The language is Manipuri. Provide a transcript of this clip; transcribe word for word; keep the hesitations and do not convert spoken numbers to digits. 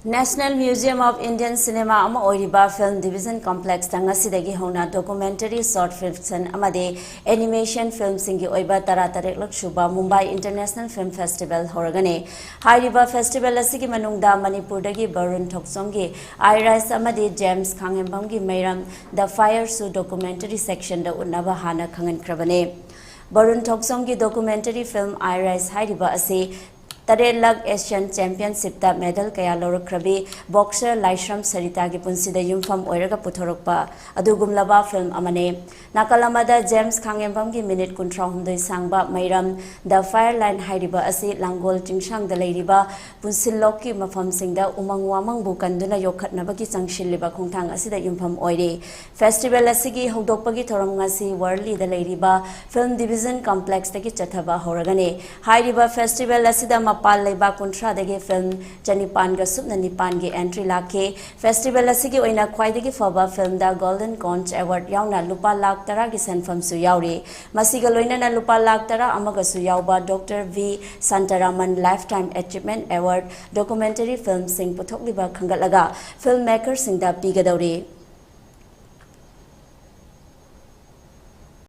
National Museum of Indian Cinema ꯑꯃ ꯑꯣꯏꯔꯤꯕ Film Division Complexꯇ ꯉꯁꯤꯗꯒꯤ ꯍꯧꯅ documentary, short fiction ꯑꯃꯗꯤ animation filmꯁꯤꯡꯒꯤ ꯑꯣꯏꯕ ꯇꯔꯥꯇꯔꯦꯠꯂꯛ ꯁꯨꯕ Mumbai International Film Festival ꯍꯧꯔꯒꯅꯤ꯫ ꯍꯥꯏꯔꯤꯕ festival ꯑꯁꯤꯒꯤ ꯃꯅꯨꯡꯗ ꯃꯅꯤꯄꯨꯔꯗꯒꯤ ꯕꯔꯨꯟ ꯊꯣꯛꯆꯣꯝꯒꯤ I Rise ꯑꯃꯗꯤ ꯖꯦꯝꯁ ꯈꯥꯉꯦꯝꯕꯝꯒꯤ ꯃꯩꯔꯝ The Fireꯁꯨ documentary sectionꯗ ꯎꯠꯅꯕ ꯍꯥꯟꯅ ꯈꯪꯍꯟꯈ꯭ꯔꯕꯅꯤ꯫ Barun ꯊꯣꯛꯆꯣꯝꯒꯤ documentary film I Rise ꯍꯥꯏꯔꯤꯕ ꯑꯁꯤ ꯇꯔꯦꯠꯂꯛ Asian Championshipꯇ medal ꯀꯌꯥ ꯂꯧꯔꯛꯈ꯭ꯔꯕꯤ boxer ꯂꯥꯏꯁ꯭ꯔꯝ ꯁꯔꯤꯇꯥꯒꯤ ꯄꯨꯟꯁꯤꯗ ꯌꯨꯝꯐꯝ ꯑꯣꯏꯔꯒ ꯄꯨꯊꯣꯔꯛꯄ ꯑꯗꯨꯒꯨꯝꯂꯕ film ꯑꯃꯅꯤ꯫ ꯅꯥꯀꯜ ꯑꯃꯗ ꯖꯦꯝꯁ ꯈꯥꯉꯦꯝꯕꯝꯒꯤ minute ꯀꯨꯟꯊ꯭ꯔꯥꯍꯨꯝꯗꯣꯏ ꯁꯥꯡꯕ ꯃꯩꯔꯝ The Fire Line ꯍꯥꯏꯔꯤꯕ ꯑꯁꯤ ꯂꯥꯡꯒꯣꯜ ꯆꯤꯡꯁꯥꯡꯗ ꯂꯩꯔꯤꯕ ꯄꯨꯟꯁꯤꯜꯂꯣꯛꯀꯤ ꯃꯐꯝꯁꯤꯡꯗ ꯎꯃꯪ ꯋꯥꯃꯪꯕꯨ ꯀꯟꯗꯨꯅ ꯌꯣꯛꯈꯠꯅꯕꯒꯤ ꯆꯪꯁꯤꯜꯂꯤꯕ ꯈꯣꯡꯊꯥꯡ ꯑꯁꯤꯗ ꯌꯨꯝꯐꯝ ꯑꯣꯏꯔꯤ꯫ Festival ꯑꯁꯤꯒꯤ ꯍꯧꯗꯣꯛꯄꯒꯤ ꯊꯧꯔꯝ ꯉꯁꯤ ꯋꯥꯔꯂꯤꯗ ꯂꯩꯔꯤꯕ Film Division Complexꯇꯒꯤ ꯆꯠꯊꯕ ꯍꯧꯔꯒꯅꯤ꯫ ꯍꯥꯏꯔꯤꯕ festival ꯑꯁꯤꯗ ꯃꯄꯥꯟ ꯂꯩꯕꯥꯛ ꯀꯨꯟꯊ꯭ꯔꯥꯗꯒꯤ film ꯆꯅꯤꯄꯥꯟꯒ ꯁꯨꯞꯅ ꯅꯤꯄꯥꯟꯒꯤ entry ꯂꯥꯛꯈꯤ꯫ Festival ꯑꯁꯤꯒꯤ ꯑꯣꯏꯅ ꯈ꯭ꯋꯥꯏꯗꯒꯤ ꯐꯕ filmꯗ Golden Conch Award ꯌꯥꯎꯅ ꯂꯨꯄꯥ ꯂꯥꯈ ꯇꯔꯥꯒꯤ ꯁꯦꯟꯐꯝꯁꯨ ꯌꯥꯎꯔꯤ꯫ ꯃꯁꯤꯒ ꯂꯣꯏꯅꯅ ꯂꯨꯄꯥ ꯂꯥꯈ ꯇꯔꯥ ꯑꯃꯒꯁꯨ ꯌꯥꯎꯕ Doctor V Santaraman Lifetime Achievement Award documentary filmꯁꯤꯡ ꯄꯨꯊꯣꯛꯂꯤꯕ ꯈꯟꯒꯠꯂꯒ film makerꯁꯤꯡꯗ ꯄꯤꯒꯗꯧꯔꯤ꯫